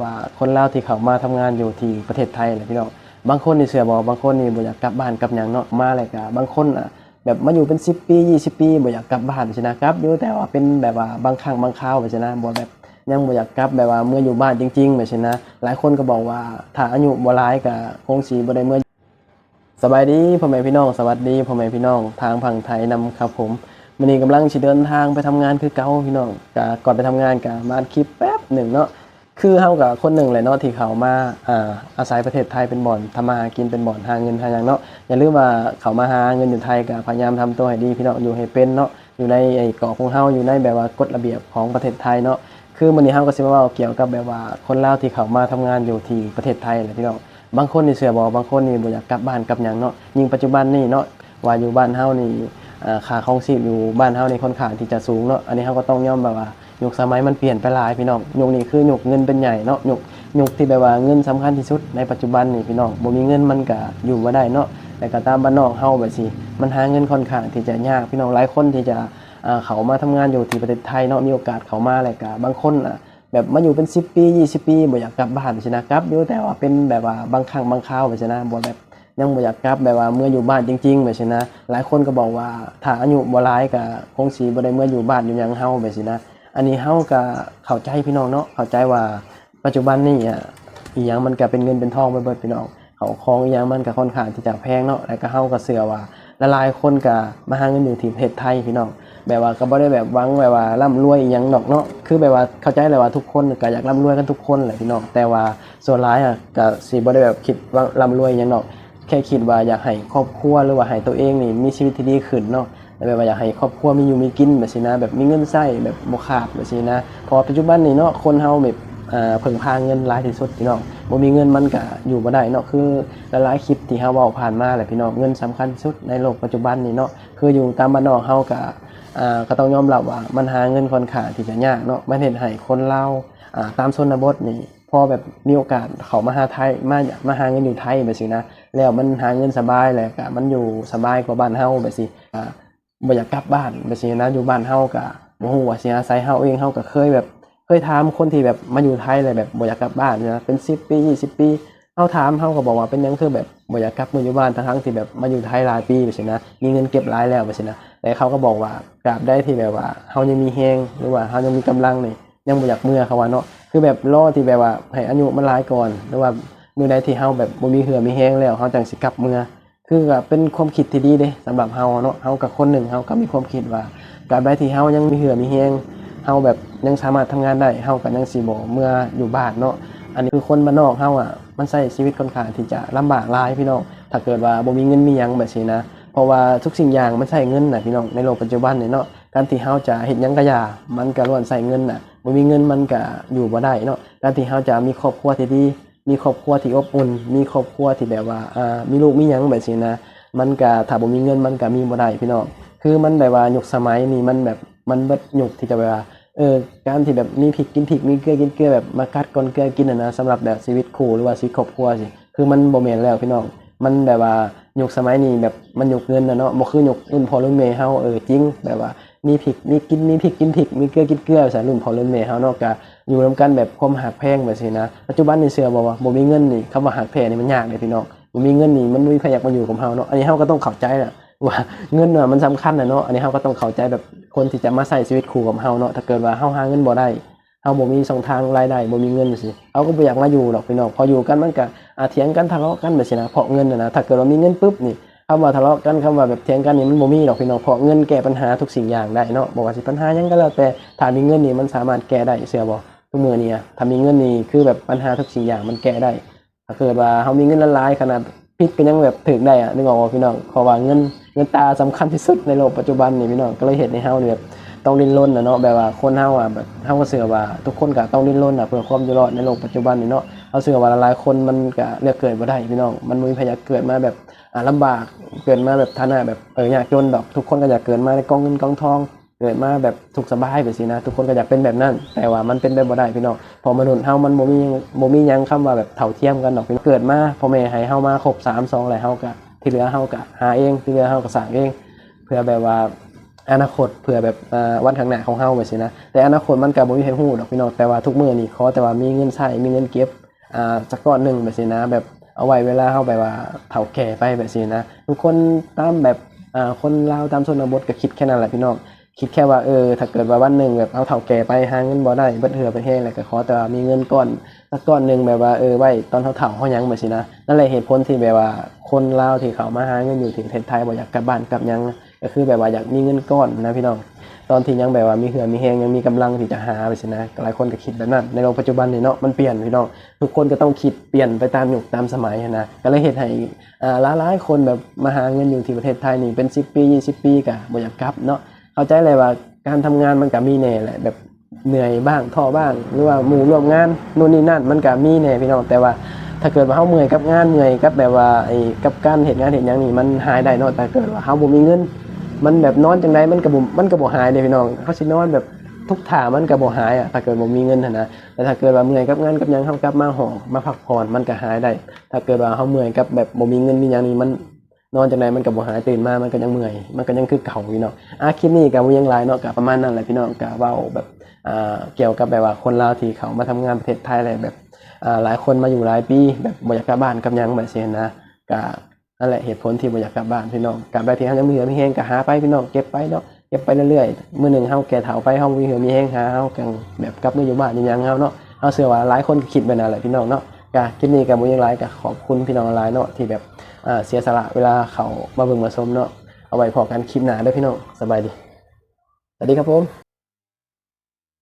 ວ່າຄົນລາວທີ່ເຂົ້າມາທຳງານຢູ່ທີ່ປະເທດໄທນະພີ່ນ້ອງ, ບາງຄົນນີ້ເຊື່ອບໍ່, ບາງຄົນນີ້ບໍ່ຢາກກັບບ້ານກັບຫຍັງເນາະ, ມາແລ້ວກະບາງຄົນນະ ແບບມາຢູ່ເປັນສິບປີ ຊາວປີ ບໍ່ຢາກກັບບ້ານຊີ້ນະ, ກັບຢູ່ແຕ່ວ່າເປັນແບບວ່າບາງຄັ້ງບາງຄາວຊີ້ນະ, ບໍ່ແບບ ຍັງບໍ່ຢາກກັບ ແບບວ່າເມືອຢູ່ບ້ານຈິງໆ ແບບຊີ້ນະ. ຫຼາຍຄົນກໍບອກວ່າຖ້າອາຍຸບໍ່ຫຼາຍກໍຄົງຊິບໍ່ໄດ້ເມືອ. ສະບາຍດີພໍ່ແມ່ພີ່ນ້ອງ, ສະຫວັດດີພໍ່ແມ່ພີ່ນ້ອງທາງຝັ່ງໄທນຳຄັບຜົມ. ມື້ນີ້ກຳລັງຊິເດີນທາງໄປທຳງານຄືເກົ່າພີ່ນ້ອງ, ກະກ່ອນໄປທຳງານກະມາອັດຄລິບແປັບໜຶ່ງເນາະ. ຄືເຮົາກະຄົນໜຶ່ງແຫຼະເນາະ ທີ່ເຂົ້າມາ ອາ ອາໄສປະເທດໄທເປັນບ່ອນທຳມາຫາກິນ ເປັນບ່ອນຫາເງິນຫາຫຍັງເນາະ. ຢ່າລືມວ່າເຂົ້າມາຫາເງິນຢູ່ໄທກະພະຍາຍາມທຳຕົວໃຫ້ດີພີ່ນ້ອງ, ຢູ່ໃຫ້ເປັນເນາະ. ຢູ່ໃນໄອ້ກອບຂອງເຮົາ ຢູ່ໃນແບບວ່າກົດລະບຽບຂອງປະເທດໄທເນາະ. ຄືມື້ນີ້ເຮົາກໍຊິມາເວົ້າກ່ຽວກັບແບບວ່າຄົນລາວທີ່ເຂົ້າມາທຳງານຢູ່ທີ່ປະເທດໄທແຫຼະພີ່ນ້ອງ. ບາງຄົນນີ້ເຊື່ອບໍ່, ບາງຄົນນີ້ບໍ່ຢາກກັບບ້ານກັບຫຍັງເນາະ, ຍິ່ງປັດຈຸບັນນີ້ເນາະ ວ່າຢູ່ບ້ານເຮົານີ້ ອາ ຄ່າຄອງຊີບຢູ່ບ້ານເຮົານີ້ຄ່ອນຂ້າງທີ່ຈະສູງເນາະ. ອັນນີ້ເຮົາກໍຕ້ອງຍອມຮັບວ່າຍຸກສະໄໝມັນປ່ຽນໄປຫຼາຍພີ່ນ້ອງ. ຍຸກນີ້ຄືຍຸກເງິນເປັນໃຫຍ່ເນາະ, ຍຸກ ຍຸກທີ່ແບບວ່າເງິນສຳຄັນທີ່ສຸດໃນປັດຈຸບັນນີ້ພີ່ນ້ອງ. ບໍ່ມີເງິນມັນກະຢູ່ບໍ່ໄດ້ເນາະ. ແລ້ວກໍຕາມບ້ານນອກເຮົາແບບຊີ້ ມັນຫາເງິນຄ່ອນຂ້າງທີ່ຈະຍາກພີ່ນ້ອງ. ຫຼາຍຄົນທີ່ຈະ ອ່າ ເຂົ້າມາທຳງານຢູ່ທີ່ປະເທດໄທເນາະ, ມີໂອກາດເຂົ້າມາ ແລ້ວກະບາງຄົນ ອ່າ ແບບມາຢູ່ເປັນສິບປີ ຊາວປີ ບໍ່ຢາກກັບບ້ານຊີ້ນະ, ກັບຢູ່ແຕ່ວ່າເປັນແບບວ່າບາງຄັ້ງບາງຄາວຊີ້ນະ, ບໍ່ແບບ ຍັງບໍ່ຢາກກັບ ແບບວ່າເມືອຢູ່ບ້ານຈິງໆ ແບບຊີ້ນະ. ຫຼາຍຄົນກໍບອກວ່າຖ້າອາຍຸບໍ່ຫຼາຍກໍຄົງຊິບໍ່ໄດ້ເມືອຢູ່ບ້ານຢູ່ຫຍັງເຮົາ ແບບຊີ້ນະ. ອັນນີ້ເຮົາກໍເຂົ້າໃຈພີ່ນ້ອງເນາະ, ເຂົ້າໃຈວ່າປັດຈຸບັນນີ້ ອາ ອີ່ຫຍັງມັນກໍເປັນເງິນເປັນທອງໄປເບິດພີ່ນ້ອງ. ເຂົ້າຂອງອີ່ຫຍັງມັນກໍຄ່ອນຂ້າງທີ່ຈະແພງເນາະ, ແລ້ວກໍເຮົາກໍເຊື່ອວ່າຫຼາຍໆຄົນກໍມາຫາເງິນຢູ່ທີ່ປະເທດໄທພີ່ນ້ອງ. ແບບວ່າກໍບໍ່ໄດ້ແບບຫວັງແບບວ່າລ່ຳລວຍອີ່ຫຍັງດອກເນາະ, ຄືແບບວ່າເຂົ້າໃຈແຫຼະວ່າທຸກຄົນກໍຢາກລ່ຳລວຍກັນທຸກຄົນແຫຼະພີ່ນ້ອງ, ແຕ່ວ່າສ່ວນຫຼາຍອະກໍຊິບໍ່ໄດ້ແບບຄິດວ່າລ່ຳລວຍອີ່ຫຍັງດອກ, ແຄ່ຄິດວ່າຢາກໃຫ້ຄອບຄົວ ຫຼືວ່າໃຫ້ໂຕເອງນີ້ມີຊີວິດທີ່ດີຂຶ້ນເນາະ. ແບບວ່າຢາກໃຫ້ຄອບຄົວມີຢູ່ມີກິນແບບຊີ້ນະ, ແບບມີເງິນໃຊ້ແບບບໍ່ຂາດແບບຊີ້ນະ. ເພາະວ່າປັດຈຸບັນນີ້ເນາະ ຄົນເຮົາແບບ ເອີ ເພິ່ງພາເງິນຫຼາຍທີ່ສຸດພີ່ນ້ອງ, ບໍ່ມີເງິນມັນກະຢູ່ບໍ່ໄດ້ເນາະ. ຄືຫຼາຍໆຄລິບທີ່ເຮົາເວົ້າຜ່ານມາແຫຼະພີ່ນ້ອງ, ເງິນສຳຄັນທີ່ສຸດໃນໂລກປັດຈຸບັນນີ້ເນາະ. ຄືຢູ່ຕາມບ້ານນອກເຮົາກະ ເອີ ກໍຕ້ອງຍອມຮັບວ່າມັນຫາເງິນຄ່ອນຂ້າງທີ່ຈະຍາກເນາະ, ມັນເຮັດໃຫ້ຄົນລາວ ອາ ຕາມຊົນນະບົດນີ້ ພໍແບບມີໂອກາດເຂົ້າມາຫາໄທ ມາ ມາຫາເງິນຢູ່ໄທແບບຊີ້ນະ, ແລ້ວມັນຫາເງິນສະບາຍ ແລ້ວກະມັນຢູ່ສະບາຍກວ່າບ້ານເຮົາແບບຊີ້ ອາ ບໍ່ຢາກກັບບ້ານແບບຊີ້ນະ. ຢູ່ບ້ານເຮົາກະບໍ່ຮູ້ວ່າຊິອາໄສເຮົາເອງ, ເຮົາກະເຄີຍແບບ ເຄີຍຖາມຄົນທີ່ແບບມາຢູ່ໄທແລ້ວແບບບໍ່ຢາກກັບບ້ານນະ ເປັນສິບປີ ຊາວປີ, ເຮົາຖາມ ເຮົາກໍບອກວ່າເປັນຫຍັງຄືແບບບໍ່ຢາກກັບມາຢູ່ບ້ານ ທັງໆທີ່ແບບມາຢູ່ໄທຫຼາຍປີແບບຊີ້ນະ, ມີເງິນເກັບຫຼາຍແລ້ວແບບຊີ້ນະ. ແຕ່ເຂົາກໍບອກວ່າ ຕາບໃດທີ່ແບບວ່າເຮົາຍັງມີແຮງ ຫຼືວ່າເຮົາຍັງມີກຳລັງນີ້ ຍັງບໍ່ຢາກເມືອ ເຂົາວ່າເນາະ. ຄືແບບລໍທີ່ແບບວ່າໃຫ້ອາຍຸມັນຫຼາຍກ່ອນ ຫຼືວ່າມື້ໃດທີ່ເຮົາແບບບໍ່ມີເຫື່ອມີແຮງແລ້ວ ເຮົາຈັ່ງຊິກັບເມືອ. ຄືກໍເປັນຄວາມຄິດທີ່ດີເດ້ ສຳລັບເຮົາເນາະ, ເຮົາກໍຄົນໜຶ່ງ ເຮົາກໍມີຄວາມຄິດວ່າ ຕາບໃດທີ່ເຮົາຍັງມີເຫື່ອມີແຮງ ເຮົາແບບຍັງສາມາດທຳງານໄດ້ ເຮົາກໍຍັງຊິບໍ່ເມືອຢູ່ບ້ານເນາະ. ອັນນີ້ຄືຄົນບ້ານນອກເຮົາອະ ມັນໃຊ້ຊີວິດຄ່ອນຂ້າງທີ່ຈະລຳບາກຫຼາຍພີ່ນ້ອງ ຖ້າເກີດວ່າບໍ່ມີເງິນມີຫຍັງແບບຊີ້ນະ, ເພາະວ່າທຸກສິ່ງຢ່າງມັນໃຊ້ເງິນນະພີ່ນ້ອງ ໃນໂລກປັດຈຸບັນນີ້ເນາະ. ການທີ່ເຮົາຈະເຮັດຫຍັງກໍຢ່າ ມັນກໍລ້ວນໃຊ້ເງິນນະ, ບໍ່ມີເງິນມັນກໍຢູ່ບໍ່ໄດ້ເນາະ. ການທີ່ເຮົາຈະມີຄອບຄົວທີ່ດີ ມີຄອບຄົວທີ່ອົບອຸ່ນ ມີຄອບຄົວທີ່ແບບວ່າ ອ່າ ມີລູກມີຫຍັງແບບຊີ້ນະ, ມັນກະ ຖ້າບໍ່ມີເງິນມັນກະມີບໍ່ໄດ້ພີ່ນ້ອງ. ຄືມັນແບບວ່າຍຸກສະໄໝນີ້ມັນແບບ ມັນເບິດຍຸກທີ່ຈະແບບວ່າ ເອີ ການທີ່ແບບມີພິກກິນພິກ ມີເກືອກິນເກືອ ແບບມາກັດກ່ອນເກືອກິນຫັ້ນນະ, ສຳລັບແບບຊີວິດຄູ່ ຫຼືວ່າຊີວິດຄອບຄົວຊີ້ ຄືມັນບໍ່ແມ່ນແລ້ວພີ່ນ້ອງ. ມັນແບບວ່າຍຸກສະໄໝນີ້ແບບມັນຍຸກເງິນນະເນາະ, ບໍ່ຄືຍຸກລຸ້ນພໍ່ລຸ້ນແມ່ເຮົາ. ເອີ ຈິງ ແບບວ່າມີພິກ ມີກິນ ມີພິກກິນພິກ ມີເກືອກິນເກືອ ວ່າຊັ້ນ ລຸ້ນພໍ່ລຸ້ນແມ່ເຮົາເນາະ ກະ ຢູ່ນຳກັນແບບຄວາມຮັກແພງແບບຊີ້ນະ. ປັດຈຸບັນນີ້ເຊື່ອບໍ່ວ່າບໍ່ມີເງິນນີ້ ຄຳວ່າຮັກແທ້ນີ້ມັນຍາກເດ້ພີ່ນ້ອງ. ບໍ່ມີເງິນນີ້ມັນບໍ່ມີໃຜຢາກມາຢູ່ກັບເຮົາເນາະ. ອັນນີ້ເຮົາກໍຕ້ອງເຂົ້າໃຈນະວ່າເງິນນະມັນສຳຄັນນະເນາະ. ອັນນີ້ເຮົາກໍຕ້ອງເຂົ້າໃຈແບບຄົນທີ່ຈະມາໃຊ້ຊີວິດຄູ່ກັບເຮົາເນາະ. ຖ້າເກີດວ່າເຮົາຫາເງິນບໍ່ໄດ້ ເຮົາບໍ່ມີຊ່ອງທາງລາຍໄດ້ ບໍ່ມີເງິນຊີ້ ເຮົາກໍບໍ່ຢາກມາຢູ່ດອກພີ່ນ້ອງ. ເພາະຢູ່ກັນມັນກະ ອາ ຖຽງກັນທະເລາະກັນແບບຊີ້ນະ ເພາະເງິນຫັ້ນນະ. ຖ້າເກີດວ່າມີເງິນປຶບນີ້ ຄຳວ່າທະເລາະກັນ ຄຳວ່າແບບຖຽງກັນນີ້ມັນບໍ່ມີດອກພີ່ນ້ອງ ເພາະເງິນແກ້ປັນຫາທຸກສິ່ງຢ່າງໄດ້ເນາະ. ບໍ່ວ່າຊິປັນຫາຫຍັງກໍແລ້ວແຕ່ ຖ້າມີເງິນນີ້ມັນສາມາດແກ້ໄດ້ ເຊື່ອບໍ່? ທຸກມື້ນີ້ອະ ຖ້າມີເງິນນີ້ຄືແບບປັນຫາທຸກສິ່ງຢ່າງມັນແກ້ໄດ້. ຖ້າເກີດວ່າເຮົາມີເງິນຫຼາຍໆ ຂະໜາດຜິດກໍຍັງແບບຖືກໄດ້ອະ ນຶກອອກບໍ່ພີ່ນ້ອງ? ເພາະວ່າເງິນ ເງິນຕາສຳຄັນທີ່ສຸດໃນໂລກປັດຈຸບັນນີ້ພີ່ນ້ອງ ກໍເລີຍເຮັດໃຫ້ເຮົານີ້ແບບຕ້ອງດີ້ນລົນນະເນາະ. ແບບວ່າຄົນເຮົາອະ ແບບເຮົາກໍເຊື່ອວ່າທຸກຄົນກໍຕ້ອງດີ້ນລົນນະ ເພື່ອຄວາມຢູ່ລອດໃນໂລກປັດຈຸບັນນີ້ເນາະ. ເຮົາເຊື່ອວ່າຫຼາຍໆຄົນມັນກໍເລືອກເກີດບໍ່ໄດ້ພີ່ນ້ອງ ມັນບໍ່ມີໃຜຢາກເກີດມາແບບ ອາ ລຳບາກ ເກີດມາແບບຖານະແບບ ເອີ ຍາກຈົນດອກ. ທຸກຄົນກໍຢາກເກີດມາໃນກອງເງິນກອງທອງ ເກີດມາແບບສຸກສະບາຍແບບຊີ້ນະ ທຸກຄົນກໍຢາກເປັນແບບນັ້ນ ແຕ່ວ່າມັນເປັນໄປບໍ່ໄດ້ພີ່ນ້ອງ. ເພາະມະນຸດເຮົາມັນບໍ່ມີ ບໍ່ມີຫຍັງຄຳວ່າແບບເທົ່າທຽມກັນດອກ. ເກີດມາພໍ່ແມ່ໃຫ້ເຮົາມາຄົບສາມຊ່ອງແລ້ວ ເຮົາກໍ ທີ່ເຫຼືອເຮົາກໍຫາເອງ ທີ່ເຫຼືອເຮົາກໍສ້າງເອງ ເພື່ອແບບວ່າ ອະນາຄົດ ເພື່ອແບບ ອ່າ ວັນຂ້າງໜ້າຂອງເຮົາແບບຊີ້ນະ. ແຕ່ອະນາຄົດມັນກໍບໍ່ມີໃຜຮູ້ດອກພີ່ນ້ອງ, ແຕ່ວ່າທຸກມື້ນີ້ຂໍແຕ່ວ່າມີເງິນໃຊ້ ມີເງິນເກັບ ອ່າ ຈັກກ້ອນໜຶ່ງແບບຊີ້ນະ, ແບບເອົາໄວ້ເວລາເຮົາແບບວ່າເຖົ້າແກ່ໄປແບບຊີ້ນະ. ທຸກຄົນຕາມແບບ ອ່າ ຄົນລາວຕາມຊົນນະບົດກໍຄິດແຄ່ນັ້ນແຫຼະພີ່ນ້ອງ, ຄິດແຄ່ວ່າ ເອີ ຖ້າເກີດວ່າວັນໜຶ່ງແບບເຮົາເຖົ້າແກ່ໄປ ຫາເງິນບໍ່ໄດ້ ເບິດເຫື່ອເບິດແຮງ ແລ້ວກໍຂໍແຕ່ວ່າມີເງິນກ້ອນ ສັກກ້ອນໜຶ່ງ ແບບວ່າ ເອີ ໄວ້ຕອນເຮົາເຖົ້າເຮົາຫຍັງແບບຊີ້ນະ. ນັ້ນແຫຼະເຫດຜົນທີ່ແບບວ່າຄົນລາວທີ່ເຂົ້າມາຫາເງິນຢູ່ທີ່ປະເທດໄທບໍ່ຢາກກັບບ້ານກັບຫຍັງ ກໍຄືແບບວ່າຢາກມີເງິນກ້ອນນະພີ່ນ້ອງ, ຕອນທີ່ຍັງແບບວ່າມີເຫື່ອມີແຮງ ຍັງມີກຳລັງທີ່ຈະຫາແບບຊີ້ນະ. ຫຼາຍຄົນກໍຄິດແບບນັ້ນ. ໃນໂລກປັດຈຸບັນນີ້ເນາະ ມັນປ່ຽນພີ່ນ້ອງ, ທຸກຄົນກໍຕ້ອງຄິດປ່ຽນໄປຕາມຍຸກຕາມສະໄໝຫັ້ນນະ, ກໍເລີຍເຮັດໃຫ້ ອ່າ ຫຼາຍໆຄົນແບບມາຫາເງິນຢູ່ທີ່ປະເທດໄທນີ້ເປັນສິບປີ ຊາວປີ ກໍບໍ່ຢາກກັບເນາະ. ເຂົ້າໃຈແຫຼະວ່າການທຳງານມັນກໍມີແດ່ແຫຼະ ແບບເມື່ອຍບ້າງ ທໍ້ບ້າງ ຫຼືວ່າໝູ່ຮ່ວມງານ ໂນ່ນນີ້ນັ້ນ ມັນກໍມີແດ່ພີ່ນ້ອງ. ແຕ່ວ່າຖ້າເກີດວ່າເຮົາເມື່ອຍກັບງານ ເມື່ອຍກັບແບບວ່າ ໄອ້ ກັບການເຮັດງານເຮັດຫຍັງນີ້ ມັນຫາຍໄດ້ເນາະ. ຖ້າເກີດວ່າເຮົາບໍ່ມີເງິນ ມັນແບບນອນຈັ່ງໃດ ມັນກໍບໍ່ ມັນກໍບໍ່ຫາຍເດ້ພີ່ນ້ອງ. ເຮົາຊິນອນແບບທຸກທ່າ ມັນກໍບໍ່ຫາຍອະ ຖ້າເກີດບໍ່ມີເງິນຫັ້ນນະ. ແຕ່ຖ້າເກີດວ່າເມື່ອຍກັບງານກັບຫຍັງ ເຮົາກັບມາຫ້ອງ ມາພັກຜ່ອນ ມັນກໍຫາຍໄດ້. ຖ້າເກີດວ່າເຮົາເມື່ອຍກັບແບບບໍ່ມີເງິນມີຫຍັງນີ້ ມັນ ນອນຈັ່ງໃດມັນກໍບໍ່ຫາຍ, ຕື່ນມາມັນກໍຍັງເມື່ອຍ ມັນກໍຍັງຄືເກົ່າຢູ່ເນາະ. ອ່າ ຄລິບນີ້ກໍບໍ່ຫຍັງຫຼາຍເນາະ, ກໍປະມານນັ້ນແຫຼະພີ່ນ້ອງ. ກໍເວົ້າແບບ ອ່າ ກ່ຽວກັບແບບວ່າຄົນລາວທີ່ເຂົ້າມາທຳງານປະເທດໄທ ແລ້ວແບບ ອ່າ ຫຼາຍຄົນມາຢູ່ຫຼາຍປີ ແບບບໍ່ຢາກກັບບ້ານກັບຫຍັງແບບຊີ້ນະ. ກໍນັ້ນແຫຼະເຫດຜົນທີ່ບໍ່ຢາກກັບບ້ານພີ່ນ້ອງ. ຕາບໃດທີ່ເຮົາຍັງມີເຫື່ອມີແຮງ ກໍຫາໄປພີ່ນ້ອງ, ເກັບໄປເນາະ, ເກັບໄປເລື້ອຍໆ. ມື້ໜຶ່ງເຮົາແກ່ເຖົ້າໄປ ເຮົາມີເຫື່ອມີແຮງ ຫາເຮົາກໍແບບກັບມາຢູ່ບ້ານຢູ່ຫຍັງເຮົາເນາະ. ເຮົາເຊື່ອວ່າຫຼາຍຄົນກໍຄິດແບບນັ້ນແຫຼະພີ່ນ້ອງເນາະ. ກໍຄລິບນີ້ກໍບໍ່ຫຍັງຫຼາຍ, ກໍຂອບຄຸນພີ່ນ້ອງຫຼາຍເນາະ ທີ່ແບບ ອ່າ ເສຍສະຫຼະເວລາເຂົ້າມາເບິ່ງມາຊົມເນາະ. ເອົາໄວ້ພໍ້ກັນຄລິບໜ້າເດີພີ່ນ້ອງ. ສະບາຍດີ. ສະຫວັດດີຄັບຜົມ.